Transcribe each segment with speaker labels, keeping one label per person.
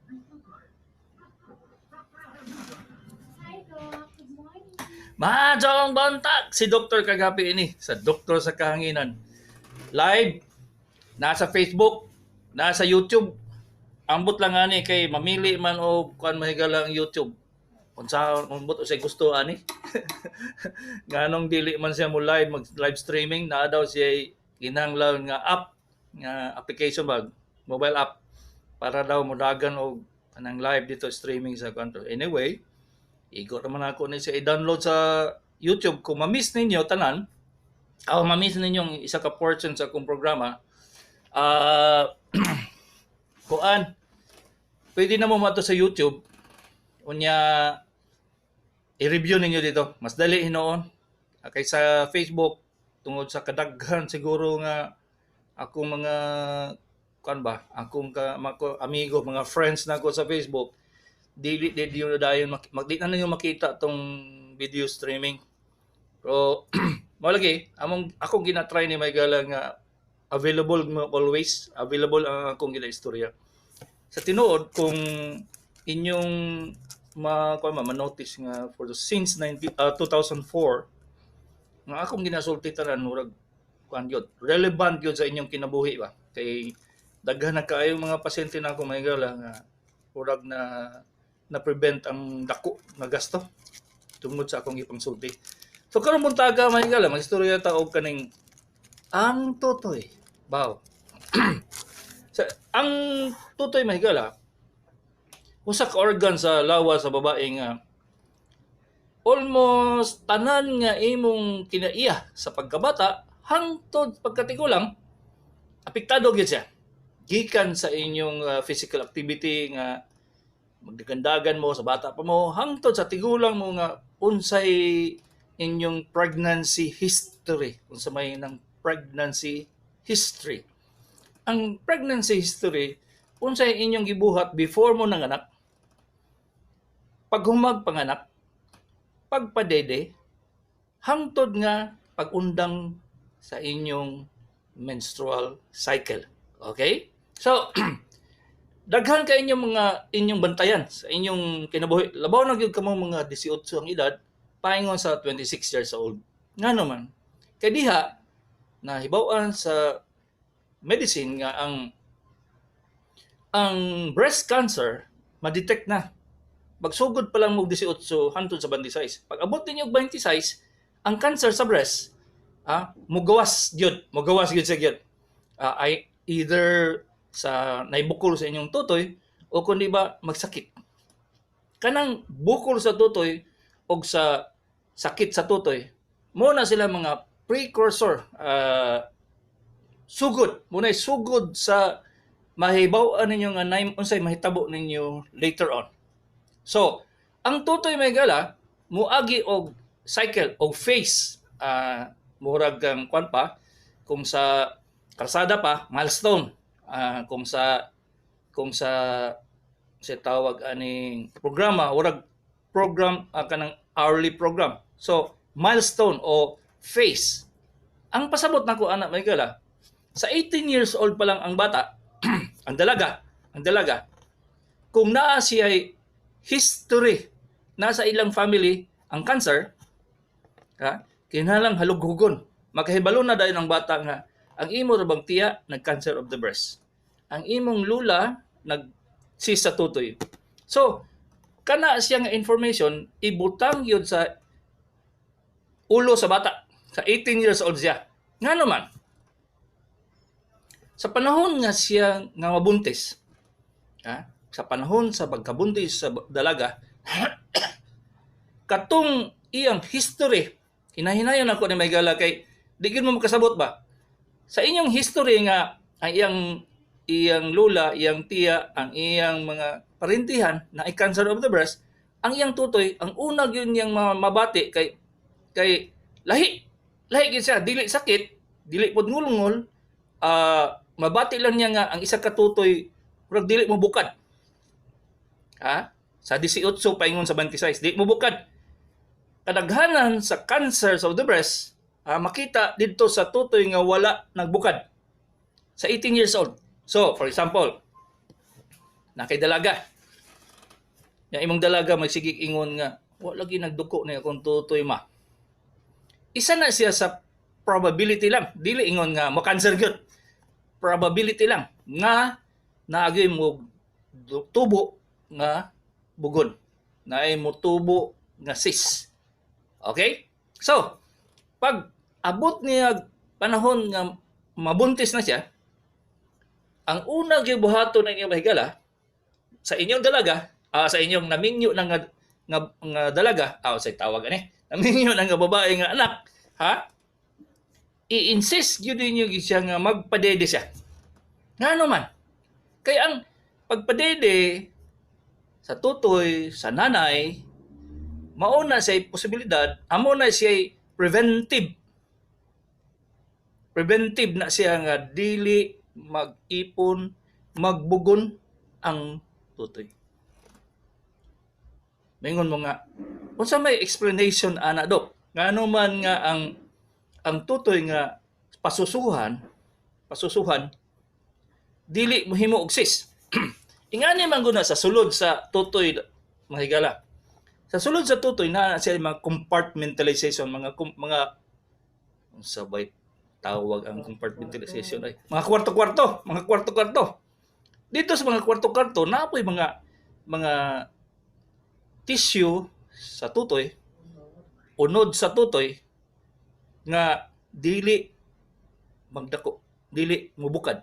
Speaker 1: Hi, Doc. Good morning.
Speaker 2: Maayong buntag si Dr. Kagapi ini sa Doktor sa Kahanginan. Live nasa Facebook, nasa YouTube. Ambot lang ani kay mamili man og kuan, mahigala ang YouTube. Unsa ambot usay gusto ani. Nganong dili man siya mo live, mag live streaming na daw siya, kinahanglan nga app, nga application ba, mobile app, para daw modagan og kanang live dito streaming sa kanto. Anyway, igo naman ako ni siya i-download sa YouTube kung ma-miss ninyo tanan o ma-miss ninyo ang isa ka portion sa akong programa. Ah, kuan, pwede na mo mato sa YouTube unya i-review ninyo dito, mas dali hinuon. Ah, kaysa Facebook, tungod sa kadaghan siguro nga akong mga kuan ba, akong ka, mako, amigo, mga friends na ko sa Facebook, dili di di dayon di na ninyo makita tong video streaming. Pero mao lagi among akong gina-try ni mahigala nga available mo, always available ang akong gina-istorya. Sa tinuod, kung inyong ma kuan ma ma-notice nga for the since 90, 2004 nga akong ginasulti tanan, murag kuan gyud, relevant gyud sa inyong kinabuhi ba, kay daghan na kaayo mga pasyente na ako, mahigala, nga murag na na prevent ang dako nga gasto tungod sa akong ipangsulti. So karon buntaga, mahigala, magistorya ta og kaning ang tutoy. Baw. Sa ang tutoy, mahigala, usa ka organ sa lawas sa babae nga almost tanan nga imong kinaiya sa pagkabata hangtod pagkatigulang, apektado gyud siya. Gikan sa inyong physical activity nga magdagandagan mo sa bata pa mo hangtod sa tigulang mo, nga unsay inyong pregnancy history, unsa may nang pregnancy history. Ang pregnancy history, unsay inyong gibuhat before mo nanganak, paghumag panganak, pagpadede, hangtod nga pag-undang sa inyong menstrual cycle. Okay? So, daghan kay inyong mga inyong bantayan sa inyong kinabuhi. Labaw na gyud kamo mga 18 ang edad paingon sa 26 years old. Ngano man? Kay diha nahibaw-an sa medicine nga ang breast cancer ma-detect na magsugod pa lang mo 18 hangtod sa 26. Pag abot ninyo og 26, ang cancer sa breast mugawas gyud, mugawas gyud sa gyud. Ay either sa naibukol sa inyong tutoy o kundi ba magsakit. Kanang bukol sa tutoy og sa sakit sa tutoy, mo na sila mga precursor, sugod, mo na sugod sa mahibaw-an ninyo nga nay unsay mahitabo ninyo later on. So, ang tutoy, mahigala, muagi og cycle og phase, murag ang kwan pa, kung sa kalsada pa, milestone. Kung sa tawag aning programa, murag program, kanang hourly program. So, milestone o phase. Ang pasabot nako ana, mahigala, sa 18 years old pa lang ang bata, ang dalaga, kung naa siya history nasa ilang family ang cancer, ha, kinahanglang halughugon. Makahibalo na dayon ang bata nga ang imo ra bang tiya nag-cancer of the breast. Ang imong lula nag cyst sa tutoy. So, kana siya nga information ibutang yun sa ulo sa bata. Sa 18 years old siya. Ngano man? Sa panahon nga siya nga mabuntis, ha? Sa panahon sa pagkabuntis sa dalaga, katong iyang history, hinahinayon ako ni mahigala kay di gyud mo makasabot ba? Sa inyong history nga ang iyang iyang lula, iyang tiya, ang iyang mga parintihan na cancer of the breast, ang iyang tutoy, ang una gyud niyang mabati kay lahi lahi gyud siya, dili sakit, dili pod ngulngol, mabati lang niya nga ang isa ka tutoy murag dili mo bukad. Ha? Sa 18 paingon sa 26, di mo bukad. Kadaghanan sa cancers of the breast, makita didto sa tutoy nga wala nagbukad. Sa 18 years old. So, for example, nakay dalaga. Nga imong dalaga magsigig ingon nga, "Wa lagi nagduko ni akong tutoy, ma." Isa na siya sa probability lang. Dili ingon nga mo cancer gyud. Probability lang nga naagay mo tubo nga bugon. Naay mo tubo nga cyst. Okay? So, pag abot niya panahon nga mabuntis na siya, ang una gyud buhaton ng inyong mahigala sa inyong dalaga, sa inyong naminyo na nga dalaga, sa tawag ani, naminyo na nga babae nga anak, ha? I-insist gyud ninyo gyud siya nga magpadede siya. Ngano man? Kay ang pagpadede sa tutoy, sa nanay, mao na siya posibilidad, amo na siya preventive. Preventive na siya nga dili mag-ipon, magbugon ang tutoy. Mingon mo nga, unsa may explanation ana, Dok? Ngano man nga ang tutoy nga pasusuhan dili mohimo og cyst? Ingani man gud na sa sulod sa tutoy, mga higala. Sa sulod sa tutoy na siya mga compartmentalization, mga unsa bay tawag ang compartmentalization ay mga kwarto-kwarto, mga kwarto-kwarto. Dito sa mga kwarto-kwarto naa poy mga tissue sa tutoy, unod sa tutoy nga dili magdako, dili mubukad.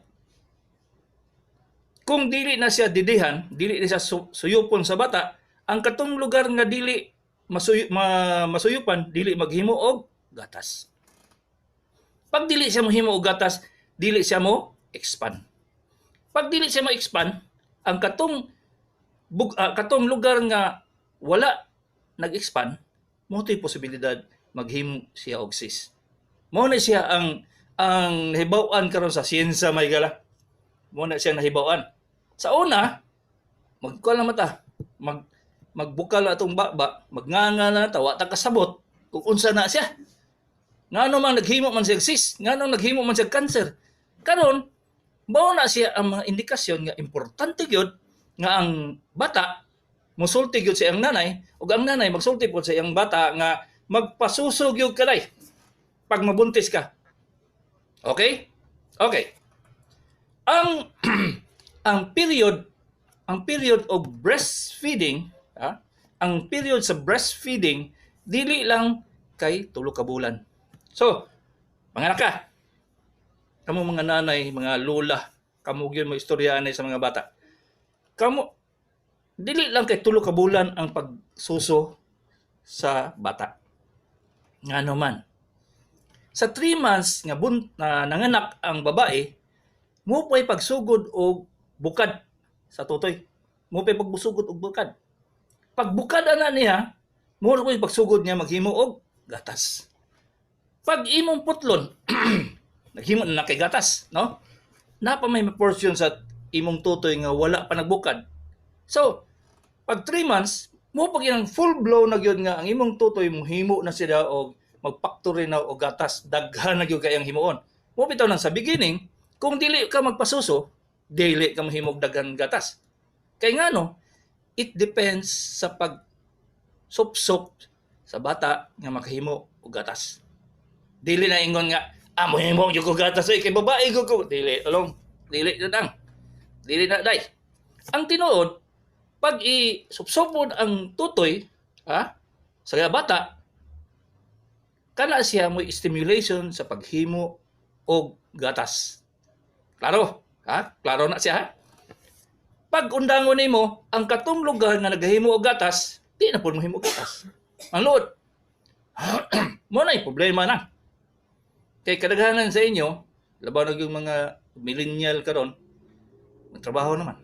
Speaker 2: Kung dili na siya didihan, dili na siya suyupon sa bata, ang katong lugar nga dili masuyupan, dili maghimo og gatas. Pag dili siya mohimo og gatas, dili siya mo expand. Pag dili siya mo expand, ang katong lugar nga wala nag-expand, mao to'y posibilidad maghimo siya og cyst. Mao na siya ang nahibaw-an karon sa siyensya, mga higala. Mao na siya nahibaw-an. Sa una, magkuan lang mata, magbukal atong baba, magnganga na ta, wa ta kasabot kung unsa na siya. Ngano man naghimo man siya cyst, ngano naghimo man siya cancer. Karon, mao na siya ang mga indikasyon nga importante gyud nga ang bata musulti gyud sa iyang nanay ug ang nanay magsulti pod sa iyang bata nga magpasuso gyud kanay pag mabuntis ka. Okay? Okay. Ang ang period of breastfeeding, ha? Ang period sa breastfeeding dili lang kay 3 ka bulan. So, manganak ka. Kamo mga nanay, mga lola, kamo gyud mo istorya anay sa mga bata. Kamo dili lang kay 3 ka bulan ang pagsuso sa bata. Ngano man? Sa 3 months nga nanganak ang babae, mo pa'y pagsugod og bukad sa tutoy. Mo pa'y pagsugod og bukad. Pagbukad ana niya, mo pa'y pagsugod niya maghimo og gatas. Pag imong putlon, naghimo na kay gatas, no? Napa may portion sa imong tutoy nga wala pa nagbukad. So, pag 3 months, mo pag inang full blow na gyud nga ang imong tutoy mohimo na sila og magfactory na og gatas, daghan na gyud kay ang himuon. Mo bitaw nang sa beginning, kung dili ka magpasuso, dili ka mahimog daghan gatas. Kay ngano, it depends sa pag sup-sup sa bata nga makahimo og gatas. Dili na ingon nga, "Mohimo gyud ko gatas oy, kay babae gyud ko." Dili, along, dili na dang. Dili na day. Ang tinuod, pag i-supsupon ang tutoy, ha, sa bata, kana siya mo stimulation sa paghimo og gatas. Klaro? Ha? Klaro na siya, ha? Pag undangon nimo, ang katong lugar nga nagahimo og gatas, di na pud mohimo og gatas. Ang luod. Mo na problema na. Kay kadaghanan sa inyo, labaw na yung mga millennial karon, magtrabaho naman.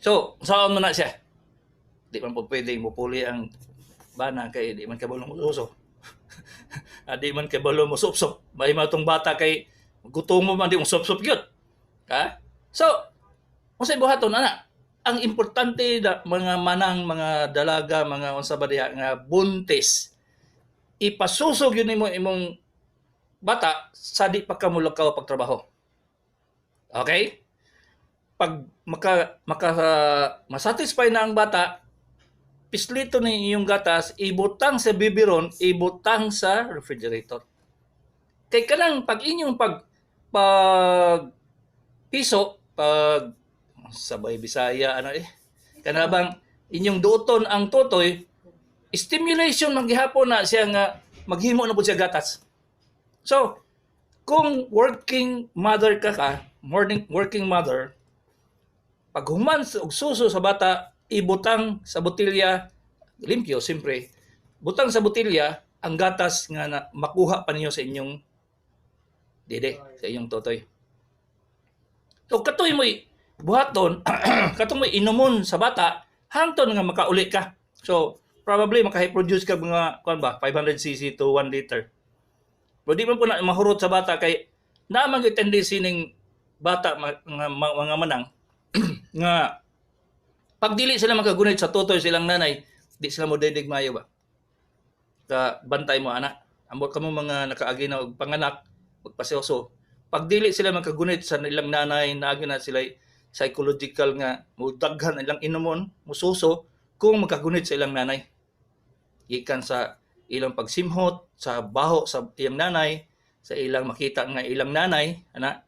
Speaker 2: So, saan mo na siya? Di man po pwedeng mupuli ang bana kay di man kabalo mo uso. Di man kabalo mo sup-sup. May mga tong bata kay gutom mo man di mo sup-sup gyud. Ha? So, unsay buhaton ana? Ang importante da, mga manang, mga dalaga, mga unsa ba diha nga buntis, ipasusog yun nimo imong bata sa di pa ka mulakaw pagtrabaho. Okay? Pag maka maka masatisfy na ang bata, pislito ni iyong gatas, ibutang sa biberon, ibutang sa refrigerator. Kay kanang pag inyong pag pag piso, pag sabay Bisaya ano eh, kana bang inyong duoton ang tutoy, stimulation man gihapon na siya nga maghimo na pud siya gatas. So, kung working mother ka, morning working mother, pag human og suso sa bata, ibutang sa botilya, limpyo siyempre, butang sa botilya ang gatas nga na, makuha pa ninyo sa inyong dede, sa inyong totoy. So katoy mo'y buhaton, katong mo'y inumon sa bata, hangtod nga makauli ka. So, probably maka-produce ka mga, kuan ba, 500 cc to 1 liter. Pero di man po na mahurot sa bata kay naa man gyud tendency ning bata mga manang nga pag dili sila makagunit sa tutoy silang nanay, di sila mo dedig maayo ba. Ka bantay mo ana. Ambot kamo mga nakaagi na og panganak, magpasioso. Pag dili sila makagunit sa ilang nanay, naagi na sila psychological nga mudaghan ilang inumon, mususo kung makagunit sa ilang nanay. Gikan sa ilang pagsimhot, sa baho sa iyang nanay, sa ilang makita nga ilang nanay, ana,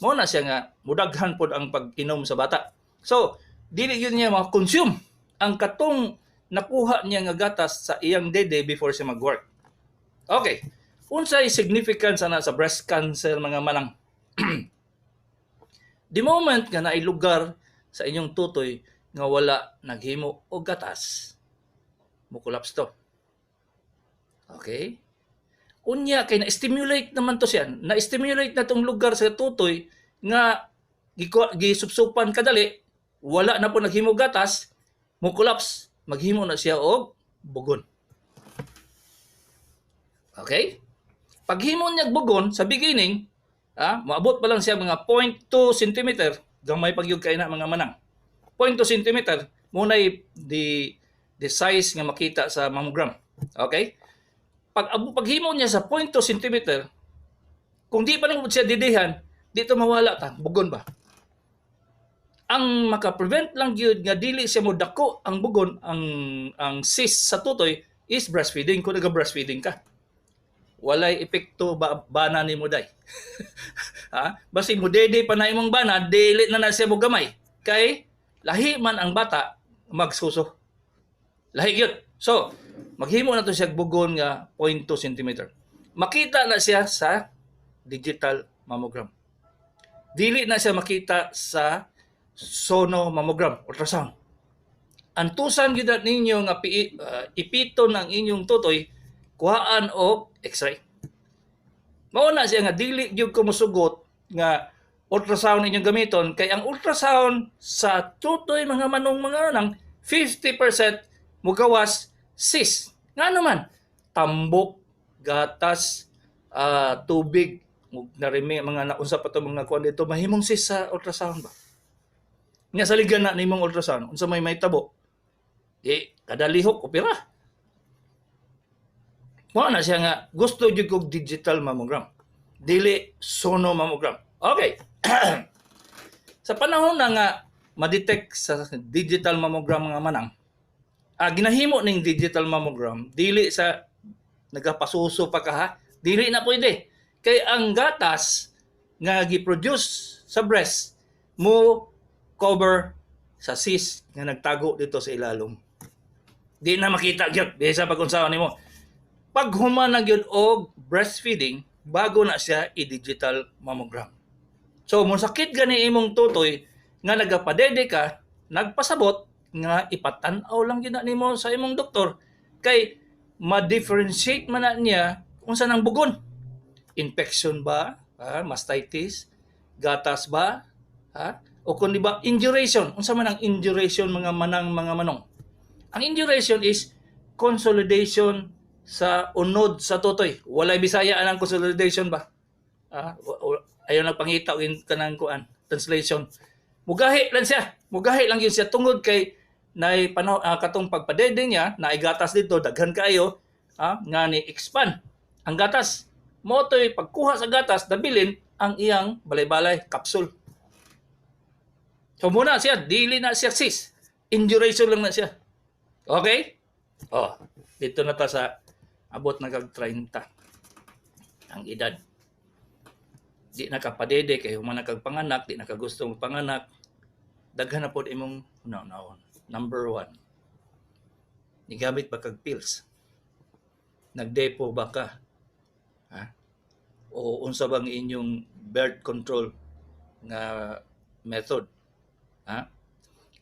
Speaker 2: mo na siya nga mudaghan pod ang pag-inom sa bata. So, dili yun niya ma-consume ang katong nakuha niya nga gatas sa iyang dede before siya mag-work. Okay. Unsay significance ana sa breast cancer, mga manang? The moment nga naay lugar sa inyong tutoy nga wala naghimo og gatas, mo-collapse to. Okay? Unya kay na-stimulate naman to siya. Na-stimulate na tong lugar sa tutoy nga gisupsupan kadali, wala na po naghimo gatas, mo collapse, maghimo na siya og bugon. Okay? Paghimo niya og bugon sa beginning, moabot pa lang siya mga 0.2 cm, gamay pag kay na, mga manang. 0.2 cm muna'y the size nga makita sa mammogram. Okay? Pag paghimo niya sa 0.2 cm, kung di pa lang siya didihan, dito mawala ta, bugon ba? Ang maka-prevent lang gyud nga dili siya mo dako ang bugon, ang cyst sa tutoy is breastfeeding, kung naga-breastfeeding ka. Walay epekto ba bana nimo day. Ha? Basi mo dede pa na imong bana, dili na na siya mo gamay. Kay lahi man ang bata magsuso. Lahi gyud. So, maghimo na to siya bugon nga 0.2 cm. Makita na siya sa digital mammogram. Dili na siya makita sa sono mammogram, ultrasound. Antusan gyud na ninyo nga ipiton ang inyong tutoy, kuhaan og X-ray. Mao na siya nga dili gyud ko mosugot nga ultrasound inyong gamiton kay ang ultrasound sa tutoy, mga manong, mga manang, 50% mugawas cyst. Nga naman, tambok, gatas, tubig, narimi mga naunsa pa to mga kuan dito mahimong cyst sa ultrasound ba. Nya saligan na nimong ultrasound, unsa may mahitabo? Di kada lihok opera. Mao na siya nga gusto jud kog digital mammogram. Dili sono mammogram. Okay. Sa panahon na nga ma-detect sa digital mammogram, mga manang, ginahimo ning digital mammogram dili sa nagapasuso pa ka ha, dili na pwede. Kay ang gatas nga gi-produce sa breast mo cover sa cyst nga nagtago dito sa ilalom. Di na makita gyud bisa pag unsaon nimo. Pag human na gyud og breastfeeding bago na siya i-digital mammogram. So mosakit gani imong tutoy nga nagapadede ka, nagpasabot nga ipatan-aw lang gyud na nimo sa imong doktor kay ma-differentiate man na niya kung saan ang bugon. Infection ba? Ha? Mastitis? Gatas ba? Ha? O kung di ba induration? Unsa man ang induration, mga manang, mga manong? Ang induration is consolidation sa unod sa tutoy. Walay Bisaya anang consolidation ba? Ah, ayaw nagpangita og kanang kuan translation. Mugahi lang siya. Mugahi lang yun siya tungod kay nay panaw, katong pagpadede niya, naay gatas dito daghan kaayo, nga ni expand ang gatas. Mo to'y pagkuha sa gatas, nabilin ang iyang balay-balay, capsule. So muna siya, dili na siya cyst. Induration lang na siya. Okay? Oh, dito na ta sa abot na kag 30 ang edad. Di na ka padede kay human na kag panganak, di na ka gusto panganak. Daghan na pod imong hunaw-hunahon. Number one, nigamit ba kag pills? Nagdepo ba ka? Ha? O unsa bang inyong birth control nga method? Ha?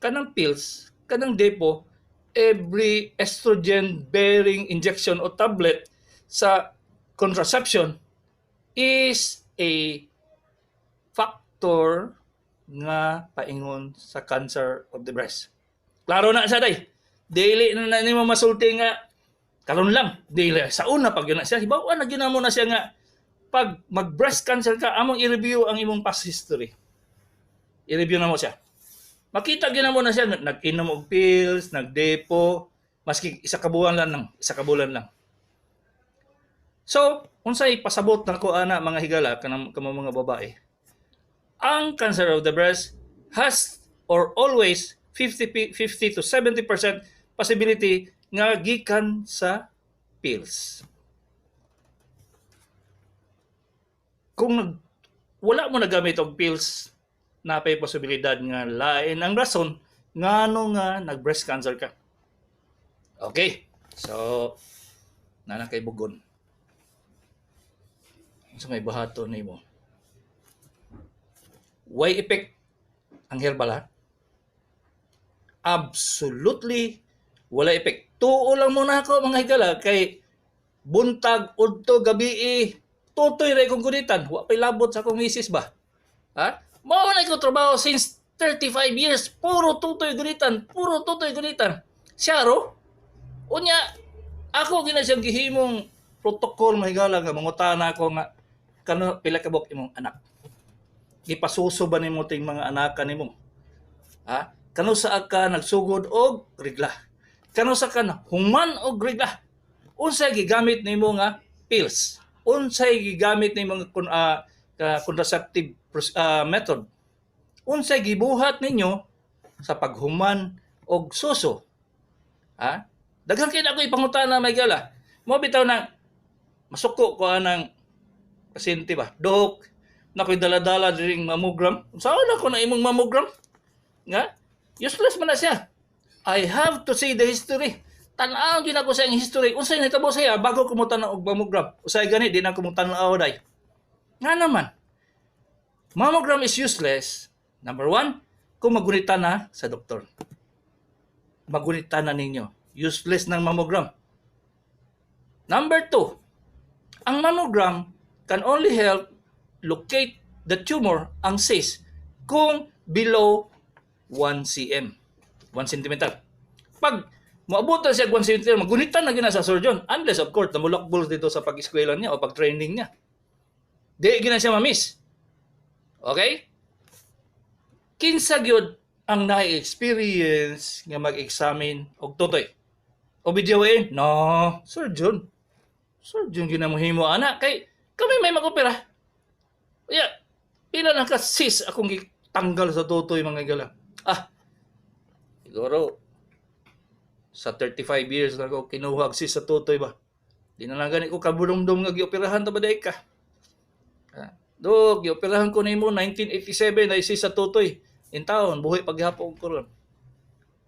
Speaker 2: Kanang pills, kanang depo, every estrogen bearing injection o tablet sa contraception is a factor nga paingon sa cancer of the breast. Klaro na siya, day. Dili na na nimo masulti nga karon lang. Dili sa una pag yun na siya. Hibaw na gyud mo na siya nga pag mag breast cancer ka, among i-review ang imong past history. I-review na mo siya. Makita gyud na mo na siya nag-inom og pills, nagdepo, maski isa ka buwan lang nang isa ka bulan lang. So, unsay pasabot nako ana, mga higala, kanang kamo mga babae? Ang cancer of the breast has or always 50 to 70% possibility nga gikan sa pills. Kung wala mo nagamit og pills, napay posibilidad nga lain ang rason ngano nga nag breast cancer ka. Okay. So, nana kay bugon. Unsa may buhaton nimo? Way effect ang herbal, ha? Absolutely wala effect. Tuo lang muna ako, mga higala, kay buntag udto gabi tutoy ra kong gunitan, wa pay labot sa akong misis ba. Ha? Mao na ko trabaho since 35 years, puro tutoy gunitan, puro tutoy gunitan. Siya ro. Unya ako gina siyang gihimong protocol, mga higala, nga mangutana ako nga kano pila ka buok imong anak. Gipasuso ba nimo ting mga anak nimo? Ha? Kano sa ka nagsugod og regla? Kano sa ka human og regla? Unsay gigamit nimo nga pills? Unsay gigamit nimo nga contraceptive method? Unsay gibuhat ninyo sa paghuman og suso? Ha? Daghan kay ako ipangutana, may gala. Mo bitaw na masuko ko anang pasyente ba? "Dok, nakoy dala-dala diring mammogram." Unsaon ako na imong mammogram? Nga? Useless man na siya. I have to see the history. Tan-aw gyud ako sa iyang history. Unsay nahitabo sa iya bago ko mo og mammogram? Usay gani di na ko mo tan-aw day. Nga naman. Mammogram is useless. Number one, kung magunita na sa doktor. Magunita na ninyo. Useless ng mammogram. Number two, ang mammogram can only help locate the tumor, ang cyst, kung below 1 cm. 1 centimeter. Pag moabot na siya 1 centimeter, magunitan na gina sa surgeon. Unless, of course, namulakbol dito sa pag-eskwela niya o pag-training niya. Di gina siya ma-miss. Okay? Kinsa gyud ang na-experience nga mag-examine og tutoy? OBGYN? No, surgeon. Surgeon gina mo himo ana kay kami may mag-opera. Yeah, pila na ka cyst akong gitanggal sa tutoy, mga gala. Ah, siguro sa 35 years na ko kinuha og cyst sa tutoy ba. Di na lang gani ko kabulumdum nga gioperahan ta ba day ka. Ah, "Dok, gioperahan ko nimo 1987 na cyst sa tutoy. In taon, buhi paghapon ko ron."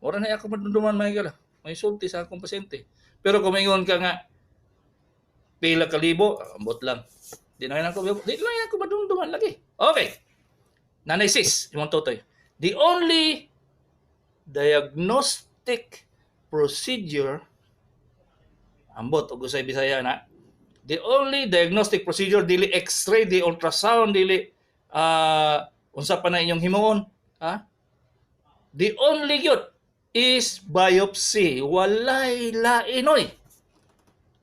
Speaker 2: Wala na ako madumduman, mga gala. May sulti sa akong pasyente. Pero kung maingon ka nga pila ka libo, ambot lang. Di lang ako madumduman lagi. Okay. Nanay cyst, imong tutoy. The only diagnostic procedure, ambot og usay Bisaya na. The only diagnostic procedure, dili x-ray, di ultrasound, dili unsa pa na inyong himuon, ha? The only gyud is biopsy. Walay lain oy.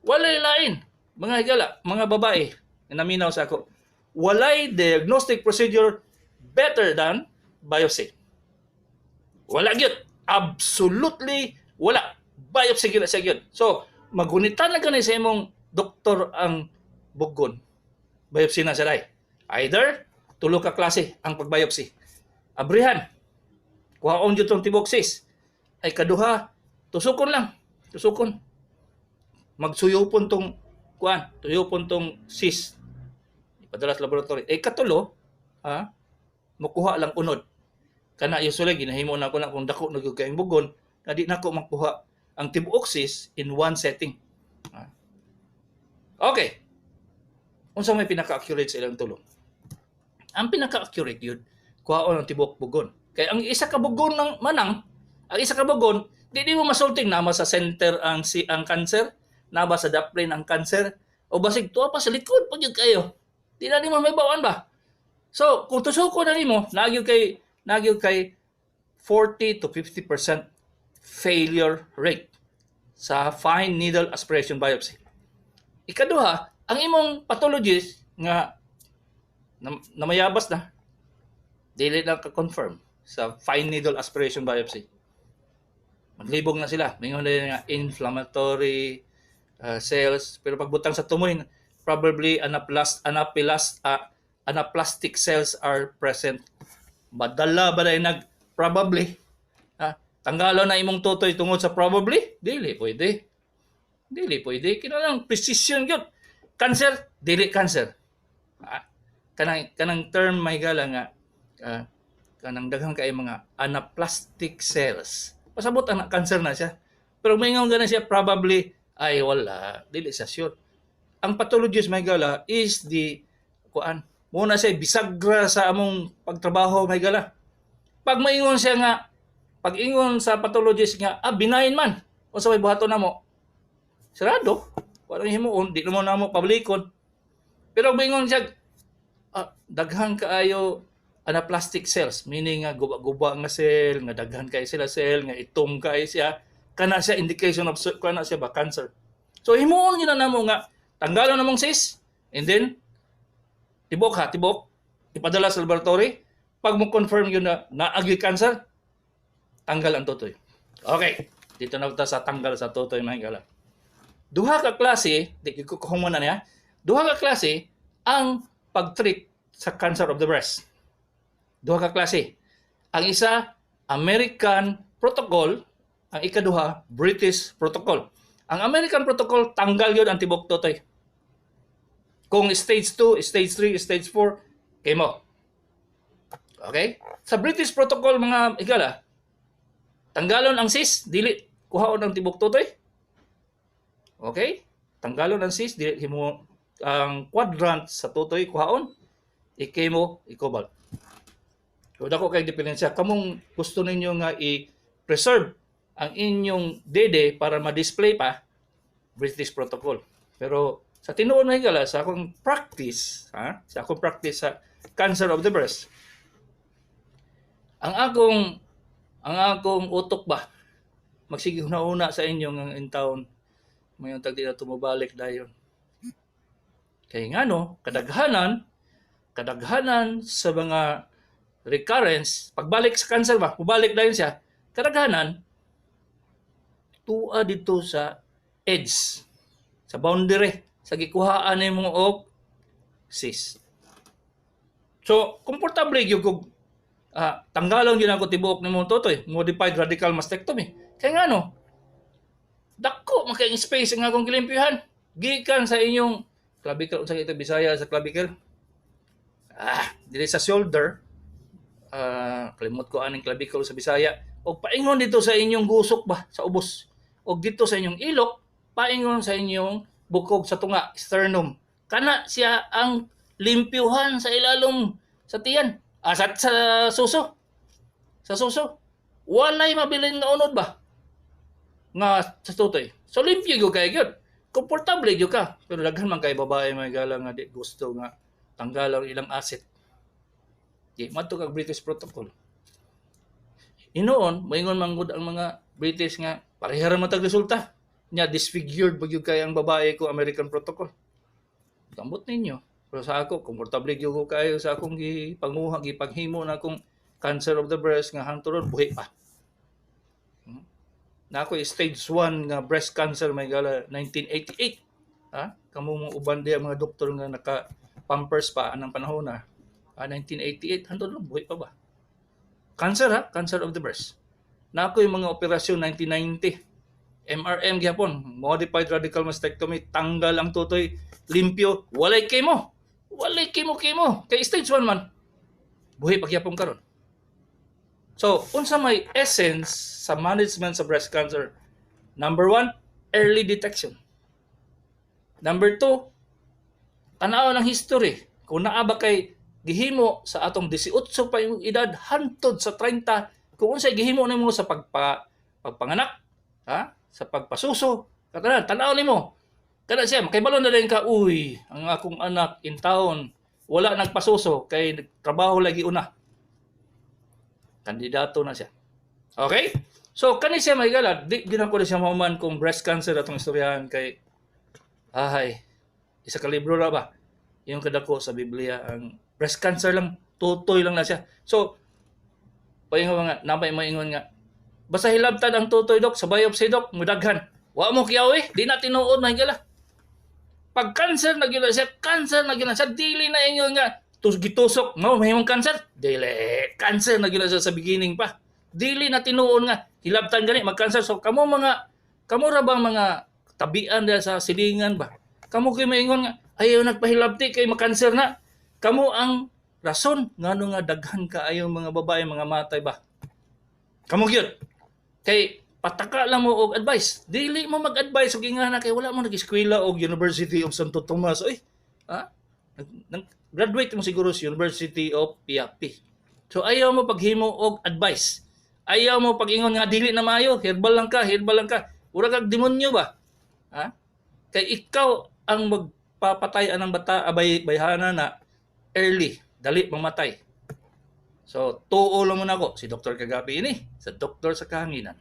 Speaker 2: Walay lain. Mga higala, mga babae, na naminaw sa ako. Walay diagnostic procedure better than biopsy. Wala gyud. Absolutely wala. Biopsy gyud na siya gyud. So, magunitan lang gani sa imong doktor ang bugon. Biopsy na siya day. Either tulo ka klase ang pag-biopsy. Abrihan. Kuhaon jud tong tibok cyst. Ay kaduha, tusukon lang. Tusukon. Magsuyupon tong kuan, tuyupon tong cyst. Ipadala sa laboratory. Eh katulo, ha? Mukuha lang unod. Kana usually ginahimo na ko na kung dako na gyud kayong bugon, na di nako makuha ang tibuok cyst in one setting. Ha? Okay. Unsa may pinaka-accurate sa ilang tulo? Ang pinaka-accurate yun, kuhaon ang tibuok bugon. Kay ang isa ka bugon ng manang, ang isa ka bugon, di mo masulting nama sa center ang cancer, naba sa daplin ang cancer, o basig tuwa pa sa likod pag yun kayo. Di na nimo may bawaan ba? So, kung tusuko na nimo, nagyo kay 40 to 50% failure rate sa fine needle aspiration biopsy. Ikaduha, ang imong pathologist nga namayabas na, dili na ka-confirm sa fine needle aspiration biopsy. Maglibog na sila. Mingon na nga inflammatory cells. Pero pagbutang sa tumoy, probably anaplastic cells are present. Badala ba dahil nag probably? Ha? Tanggalo na imong tutoy tungod sa probably? Dili pwede. Dili pwede. Kinahanglan precision gyud. Cancer, dili cancer. Ha? Kanang term may gala nga kanang daghang kay mga anaplastic cells. Pasabot ang cancer na siya. Pero maingon gana siya probably, ay wala, dili sa sure. Ang pathologist may gala is the kuan. Muna siya bisagra sa among pagtrabaho may gala. Pag maingon siya nga, pag ingon sa pathologist nga benign man, unsa may buhaton namo? Sarado. Wala himuon, di mo namo pablikon. Pero maingon siya daghan kaayo anaplastic cells, meaning nga guba-guba nga cell, nga daghan kaayo sila cell, nga itom kaayo siya, kana siya indication of kana siya ba cancer. So himuon gyud na namo nga tanggalon namong cyst and then tibok ha, tibok ipadala sa laboratory. Pag mo confirm yun na naagyoy cancer, tanggal ang tutoy. Okay, dito na ta sa tanggal sa tutoy, mga higala. Duha ka klase, di ko na niya. Duha ka klase ang pag-treat sa cancer of the breast. Duha ka klase. Ang isa, American protocol, ang ikaduha, British protocol. Ang American protocol, tanggal yun ang tibok tutoy. Kung stage 2, stage 3, stage 4, chemo. Okay? Sa British protocol, mga higala, tanggalon ang cyst, dili kuhaon ang tibok tutoy. Okay? Tanggalon ang cyst, dili himo ang quadrant sa tutoy kuhaon, i-chemo, i-cobalt. So dako kay diferensya. Kamong gusto ninyo nga i-preserve ang inyong dede para ma-display pa, British protocol. Pero sa tinuod na higala, sa akong practice, ha? Sa akong practice sa cancer of the breast, ang akong utok ba magsige una sa inyo nga in town mayon tag di na tumubalik dayon. Kay ngano, kadaghanan sa mga recurrence, pagbalik sa cancer ba, mubalik dayon siya, kadaghanan tua dito sa edge, sa boundary, sa gikuhaan nimo og cyst. So, komportable gyud kog tanggalon gyud ako tibuok nimo tutoy, modified radical mastectomy. Kay ngano, dako man kay space ang akong gilimpyuhan. Gikan sa inyong clavicle, unsa ito Bisaya sa clavicle? Dili sa shoulder. Kalimot ko aning clavicle sa Bisaya. Og paingon dito sa inyong gusok ba, sa ubos. Og dito sa inyong ilok, paingon sa inyong bukog sa tunga, sternum. Kana siya ang limpyuhan sa ilalom sa tiyan. Sa suso. Sa suso. Walay mabilin nga unod ba? Nga sa tutoy. So limpyo gyud kay gyud. Komportable gyud ka. Pero daghan man kay babae may gala nga di gusto nga tanggal ang ilang asset. Di madto kag British protocol. Inoon, moingon man gud ang mga British nga pareha ra man tag resulta. Nya disfigured ba gyud kay ang babae ko American protocol. Tambot ninyo. Pero sa ako, komportable gyud ko kayo sa akong gipanguha, gipanghimo na akong cancer of the breast nga hangtod buhi pa. Na ako stage 1 nga breast cancer may gala 1988. Ha? Kamo mo uban diya mga doktor nga naka pampers pa anang panahon na. 1988 hangtod buhi pa ba? Cancer ha, cancer of the breast. Naa koy mga operasyon 1990. MRM gyapon, modified radical mastectomy, tanggal ang tutoy, limpyo, walay chemo. Walay chemo chemo. Kay stage 1 man. Buhi pa gyapon karon. So, unsa may essence sa management sa breast cancer? Number one, early detection. Number two, tanaw ng history. Kung naa ba kay gihimo sa atong 18 pa yung edad hantod sa 30, kung unsay gihimo nimo sa pagpanganak, ha? Sa pagpasuso, katanan, tanaw nimo. Kada siya, makibalo na din ka, "Uy, ang akong anak in town, wala nagpasuso, kay trabaho lagi una." Kandidato na siya. Okay? So, kani siya, mga higala, di gina ko na siya mahuman kung breast cancer atong istoryahan kay, ay, isa ka libro ra ba? Yung kadako sa Biblia, ang breast cancer lang, tutoy lang na siya. So, paingon nga, napay maingon nga, "Basta hilabtan ang tutoy, dok, sa biopsy, dok, mudaghan." Wa mo kiyaw eh, di na tinuod, mga higala. Pag cancer na gyud na siya, cancer na gyud na siya, dili na ingon nga, gitusok, no, mahimong cancer. Dili, cancer na gyud na siya sa beginning pa. Dili na tinuon nga, hilabtan gani, mag-cancer. So, kamo ra bang mga tabian diha sa silingan ba? Kamo kay maingon nga, "Ayaw nagpahilabti kay makanser na." Kamo ang rason ngano nga daghan kaayo mga babae mga matay ba? Kamo gyud. Kay pataka lang mo og advice. Dili mo mag-advise og ingana kay wala mo nag-eskwela og University of Santo Tomas. Oy, ha? Graduate mo siguro sa University of Piapi. So ayaw mo paghimo og advice. Ayaw mo pag-ingon nga dili na maayo, herbal lang ka, herbal lang ka. Ura kag demonyo ba? Ha? Kay ikaw ang magpapatay anang bata abay bayhana na early, dali mamatay. So, tuo lang mo nako si Dr. Kagapi ini sa Doktor sa Kahanginan.